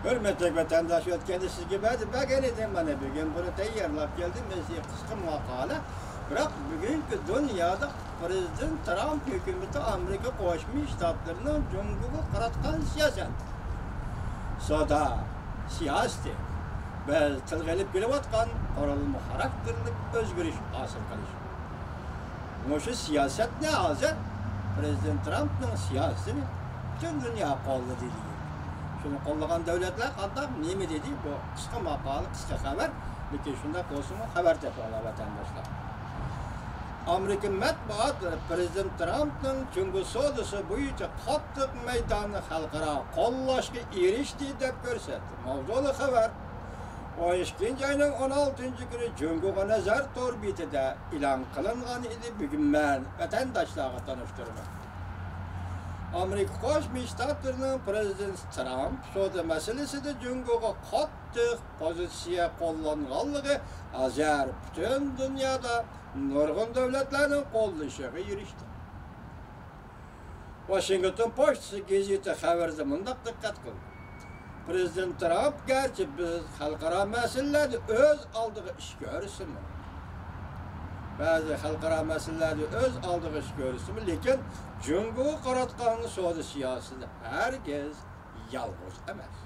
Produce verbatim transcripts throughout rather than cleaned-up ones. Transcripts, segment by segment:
ھۆرمەتلىك ۋەتەنداش، ئۆتكەندە سىزگە ۋەدە بەرگەن ئىدىم، مانا بۈگۈن بۇنى تەييارلاپ كەلدىم. مەن سىزگە قىسقا ماقالە. بىراق بۈگۈنكى دۇنيادا پىرېزىدېنت ترامپ ھۆكۈمىتى ئامېرىكا قوشما شتاتلىرىنىڭ جۇڭگوغا قاراتقان سىياسەت، سودا سىياسىتى، بىز تىلغا ئېلىپ كېلىۋاتقان قۇرۇلما خاراكتېرلىك ئۆزگىرىش ھاسىل قىلىش. مۇشۇ سىياسەتنى ھازىر پىرېزىدېنت ترامپنىڭ سىياسىتىنى پۈتۈن دۇنيا قوللىدى دېگەن. شۇنى قوللىغان دۆلەتلەر قانداق، نېمە دېدى؟ بۇ قىسقا ماقالە، قىسقا خەۋەر. لېكىن شۇنداق بولسىمۇ خەۋەر تېپىڭلار، ۋەتەنداشلار. ئامېرىكا مەتبۇئات پىرېزىدېنت ترامپنىڭ جۇڭگو سودىسى بويىچە قاتتىق مەيداننى خەلقئارا قوللاشقا ئېرىشتى دەپ كۆرسەتتى. ماۋزۇلۇق خەۋەر. ئون ئىككىنچى ئاينىڭ ئون ئالتىنچى كۈنى جۇڭگوغا نەزەر تور بېتىدە ئېلان قىلىنغان ئىدى، بۈگۈن مەن ۋەتەنداشلارغا تونۇشتۇرىمەن. ئامېرىكا قوشما شتاتلىرىنىڭ پىرېزىدېنتى ترامپ سودا مەسىلىسىدە جۇڭگوغا قاتتىق پوزىتسىيە قوللانغانلىقى ھازىر پۈتۈن دۇنيادا نۇرغۇن دۆلەتلەرنىڭ قوللىشىغا ئېرىشتى. ۋاشىنگتون پوچتىسى گېزىتى خەۋىرىدە مۇنداق دىققەت قىلدى: پىرېزىدېنت ترامپ گەرچە بىز خەلقئارا مەسىلىلەردە ئۆز ئالدىغا ئىش كۆرسىمۇ، بەزى خەلقئارا مەسىلىلەردە ئۆز ئالدىغا ئىش كۆرسىمۇ، لېكىن جۇڭگوغا قاراتقان سودا سىياسىتىدە ھەرگىز يالغۇز ئەمەس.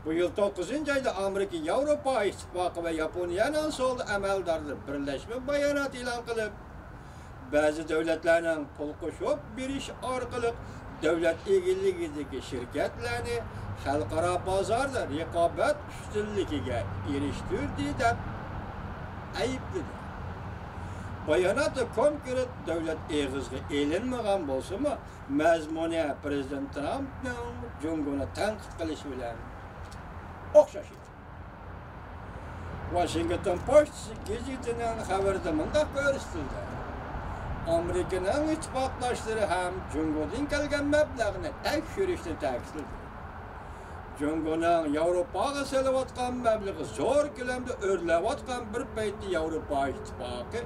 بۇ يىل توققۇزىنچى ئايدا ئامېرىكا، ياۋروپا ئىتتىپاقى ۋە ياپونىيەنىڭ سودا ئەمەلدارلىرى بىرلەشمە بايانات ئېلان قىلىپ، بەزى دۆلەتلەرنىڭ پۇل قوشۇپ بېرىش ئارقىلىق دۆلەت ئىگىلىكىدىكى شىركەتلەرنى خەلقئارا بازاردا رىقابەت ئۈستۈنلۈكىگە ئېرىشتۈردى، دەپ ئەيىبلىدى. باياناتتا كونكرېت دۆلەت ئېغىزغا ئېلىنمىغان بولسىمۇ، مەزمۇنى پىرېزىدېنت ترامپنىڭ جۇڭگونى تەنقىد قىلىشى بىلەن ئوخشاش ئىدى. ۋاشىنگتون پوچتىسى گېزىتىنىڭ خەۋىرىدە مۇنداق كۆرسىتىلدى: ئامېرىكىنىڭ ئىتتىپاقداشلىرى ھەم جۇڭگودىن كەلگەن مەبلەغنى تەكشۈرۈشنى تەكىتلىدى. جۇڭگونىڭ ياۋروپاغا سېلىۋاتقان مەبلىغى زور كۆلەمدە ئۆرلەۋاتقان بىر پەيتتە، ياۋروپا ئىتتىپاقى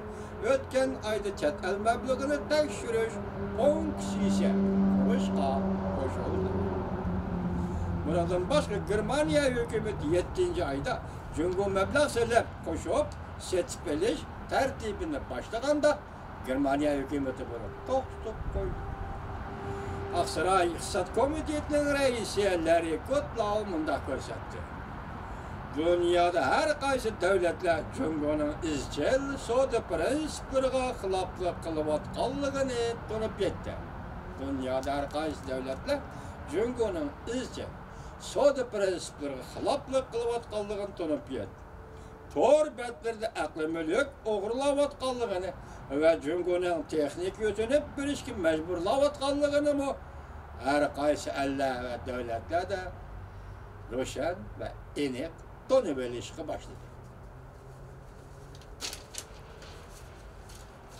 ئۆتكەن ئايدا چەت ئەل مەبلىغىنى تەكشۈرۈش فۇنكسىيىسى قۇرۇشقا قوشۇلدى. بۇنىڭدىن باشقا، گېرمانىيە ھۆكۈمىتى يەتتىنچى ئايدا جۇڭگو مەبلەغ سېلىپ، قوشۇپ سېتىپ ئېلىش تەرتىپىنى باشلىغاندا، گېرمانىيە ھۆكۈمىتى بۇنى توختىتىپ قويدى. ئاقساراي ئىقتىساد كومىتېتىنىڭ رەئىسى لاررى كۇدلاۋ مۇنداق كۆرسەتتى: دۇنيادا ھەر قايسى دۆلەتلەر جۇڭگونىڭ ئىزچىل سودا پىرىنسىپلىرىغا خىلاپلىق قىلىۋاتقانلىقىنى تونۇپ يەتتى. دۇنيادا ھەر قايسى دۆلەتلەر جۇڭگونىڭ ئىزچىل سودا پىرىنسىپلىرىغا خىلاپلىق قىلىۋاتقانلىقىنى تونۇپ يەتتى. تور بەتلىرىدە ئەقلىي مۈلۈك ئوغرىلاۋاتقانلىقىنى ۋە جۇڭگونىڭ تېخنىكا يۆتۈنۈپ بېرىشكە مەجبۇرلاۋاتقانلىقىنىمۇ ھەر قايسى ئەللەر ۋە دۆلەتلەردە روشەن ۋە ئېنىق تونۇۋېلىشقا باشلىدى.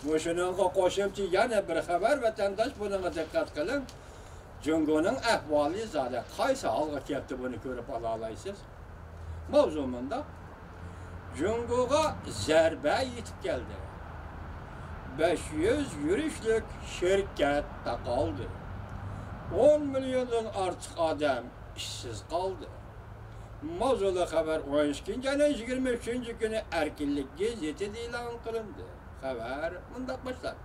مۇشۇنىڭغا قوشۇمچە يەنە بىر خەۋەر، ۋەتەنداش، بۇنىڭغا دىققەت قىلىڭ. جۇڭگونىڭ ئەھۋالى زادى قايسى ھالغا كەپتۇ، بۇنى كۆرۈپ ئالالايسىز. ماۋزۇ مۇنداق: جۇڭگوغا زەربە يېتىپ كەلدى. بەش يۈز يۈرۈشلۈك شىركەت تاقالدى. ئون مىليوندىن ئارتۇق ئادەم ئىشسىز قالدى. ماۋزۇلۇق خەۋەر ئون ئىككىنچى ئاينىڭ يىگىرمە ئۈچىنچى كۈنى ئەركىنلىك گېزىتىدە ئېلان قىلىندى. خەۋەر مۇنداق باشلاندى: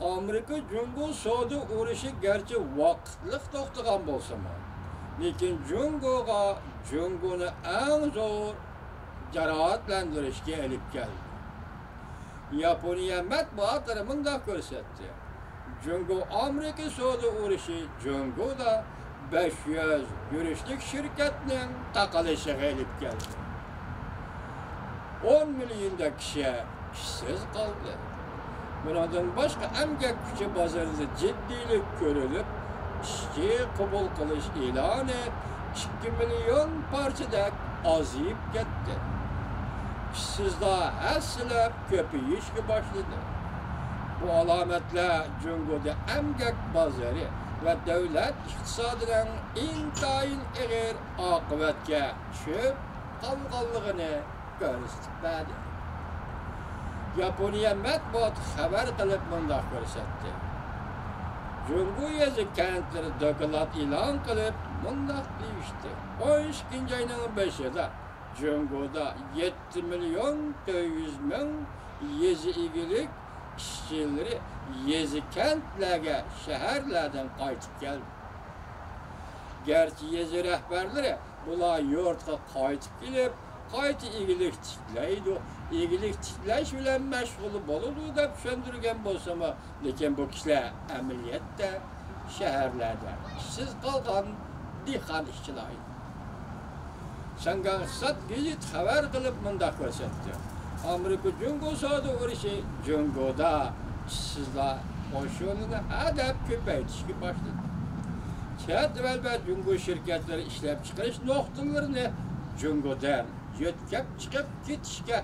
ئامېرىكا جۇڭگو سودا ئۇرۇشى گەرچە ۋاقىتلىق توختىغان بولسىمۇ، لېكىن جۇڭگوغا جۇڭگونى ئەڭ زور جاراھەتلەندۈرۈشكە ئېلىپ كەلدى. ياپونىيە مەتبۇئاتلىرى مۇنداق كۆرسەتتى: جۇڭگو ئامېرىكا سودا ئۇرۇشى جۇڭگودا بەش يۈز يۈرۈشلۈك شىركەتنىڭ تاقىلىشىغا ئېلىپ كەلدى. ئون مىليوندەك كىشى ئىشسىز قالدى. بۇنىڭدىن باشقا، ئەمگەك كۈچى بازىرىدا جىددىيلىك كۆرۈلۈپ، ئىشچى قوبۇل قىلىش ئېلانى ئىككى مىليون پارچىدەك ئازىيىپ كەتتى. ئىشسىزلار ھەسسىلەپ كۆپىيىشكە باشلىدى. بۇ ئالامەتلەر جۇڭگودا ئەمگەك بازىرى ۋە دۆلەت ئىقتىسادىنىڭ ئىنتايىن ئېغىر ئاقىۋەتكە چۈشۈپ قالغانلىقىنى كۆرسىتىپ بەردى. ياپونىيە مەتبۇئاتى خەۋەر قىلىپ مۇنداق كۆرسەتتى: جۇڭگو يېزا كەنتلىرى دوكلات ئېلان قىلىپ مۇنداق دېيىشتى: ئون ئىككىنچى ئاينىڭ بېشىدا جۇڭگودا يەتتە مىليون تۆت يۈز مىڭ يېزا ئىگىلىك ئىشچىلىرى يېزا كەنتلەرگە شەھەرلەردىن قايتىپ كەلدى. گەرچە يېزا رەھبەرلىرى بۇلار يۇرتقا قايتىپ كېلىپ، قايتا ئىگىلىك تىكلەيدۇ، ئىگىلىك تىكلەش بىلەن مەشغۇل بولىدۇ دەپ چۈشەندۈرگەن بولسىمۇ، لېكىن بۇ كىشىلەر ئەمەلىيەتتە شەھەرلەردە ئىشسىز قالغان دېھقان ئىشچىلار ئىدى. شياڭگاڭ ئىقتىساد گېزىتى خەۋەر قىلىپ مۇنداق كۆرسەتتى: ئامېرىكا جۇڭگو سودا ئۇرۇشى جۇڭگودا ئىشسىزلار قوشۇنىنى ھەدەپ كۆپەيتىشكە باشلىدى. چەت ئەل ۋە جۇڭگو شىركەتلىرى ئىشلەپچىقىرىش نۇقتىلىرىنى جۇڭگودىن يۆتكەپ چىقىپ كېتىشكە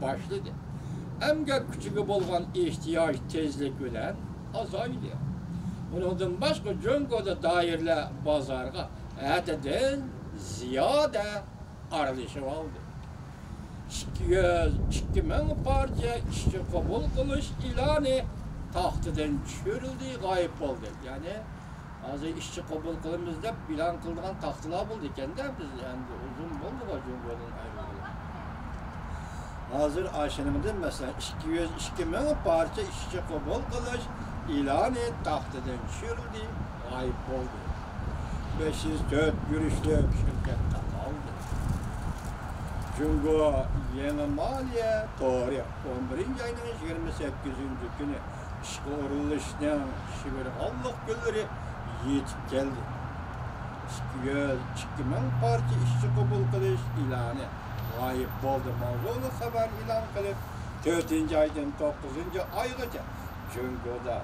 باشلىدى. ئەمگەك كۈچىگە بولغان ئېھتىياج تېزلىك بىلەن ئازايدى. ئۇنىڭدىن باشقا، جۇڭگودا دائىرىلەر بازارغا ھەددىدىن زىيادە ئارىلىشىۋالدى. ئىككى يۈز ئىككى مىڭ پارچە ئىشچى قوبۇل قىلىش ئېلانى تاختىدىن چۈشۈرۈلدى، غايىب بولدى. يەنى، ھازىر ئىشچى قوبۇل قىلىمىز دەپ ئېلان قىلىدىغان تاختىلار بولىدىكەن-دە، بىز ئەمدى ئۇزۇن بولدىغۇ جۇڭگودىن ئايرىلغىلى. ھازىر ئاشۇنىڭدىن، مەسىلەن، ئىككى يۈز ئىككى مىڭ پارچە ئىشچى قوبۇل قىلىش ئېلانى تاختىدىن چۈشۈرۈلدى، غايىب بولدى. بەش يۈز تۆت يۈرۈشلۈك شىركەت تاقالدى. جۇڭگو يېڭى مالىيە تورى ئون بىرىنچى ئاينىڭ يىگىرمە سەككىزىنچى كۈنى ئىشقا ئورۇنلىشىشنىڭ شىۋىرغانلىق كۈنلىرى يېتىپ كەلدى. ئىككى يۈز ئىككى مىڭ پارچە ئىشچى قوبۇل قىلىش ئېلانى غايىب بولدى ماۋزۇلۇق خەۋەر ئېلان قىلىپ، تۆتىنچى ئايدىن توققۇزىنچى ئايغىچە جۇڭگودا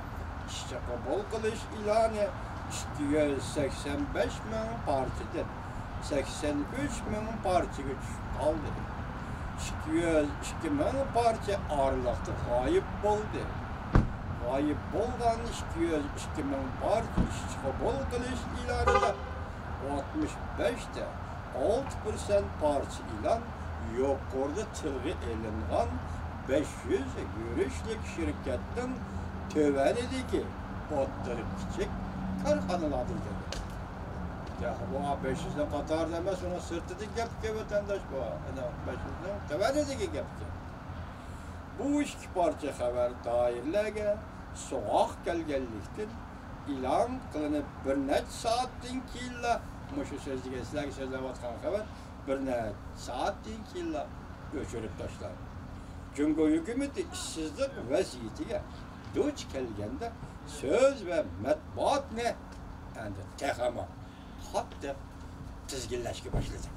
ئىشچى قوبۇل قىلىش ئېلانى ئىككى يۈز سەكسەن بەش مىڭ پارچىدىن سەكسەن ئۈچ مىڭ پارچىگە چۈشۈپ قالدى. ئىككى يۈز ئىككى مىڭ پارچە ئارىلىقتا غايىب بولدى. غايىب بولغان ئىككى يۈز ئىككى مىڭ پارچە ئىشچى قوبۇل قىلىش ئېلانىدا ئاتمىش بەش تە ئالتە پىرسەنت پارچە ئېلان يۇقىرىدا تىلغا ئېلىنغان بەش يۈز يۈرۈشلۈك شىركەتنىڭ تۆۋەنىدىكى ئوتتۇرا، كىچىك كارخانىلاردىن كەلگەن. يا، بۇ بەش يۈزنىڭ قاتارىدا ئەمەس، ئۇنىڭ سىرتىدىكى گەپكەن، ۋەتەنداش، بۇ. ئەنە، بەش يۈزنىڭ تۆۋەنىدىكى گەپكەن. بۇ ئىككى پارچە خەۋەر دائىرىلەرگە سوغۇق كەلگەنلىكتىن، ئېلان قىلىنىپ بىر نەچچە سائەتتىن كېيىنلا، مۇشۇ سۆزلىگەن، سىلەرگە سۆزلەۋاتقان خەۋەر بىر نەچچە سائەتتىن كېيىنلا ئۆچۈرۈپ تاشلاندى. جۇڭگو ھۆكۈمىتى ئىشسىزلىق ۋەزىيىتىگە دۇچ كەلگەندە، سۆز ۋە مەتبۇئاتنى ئەمدى تېخىمۇ قاتتىق تىزگىنلەشكە باشلىدى.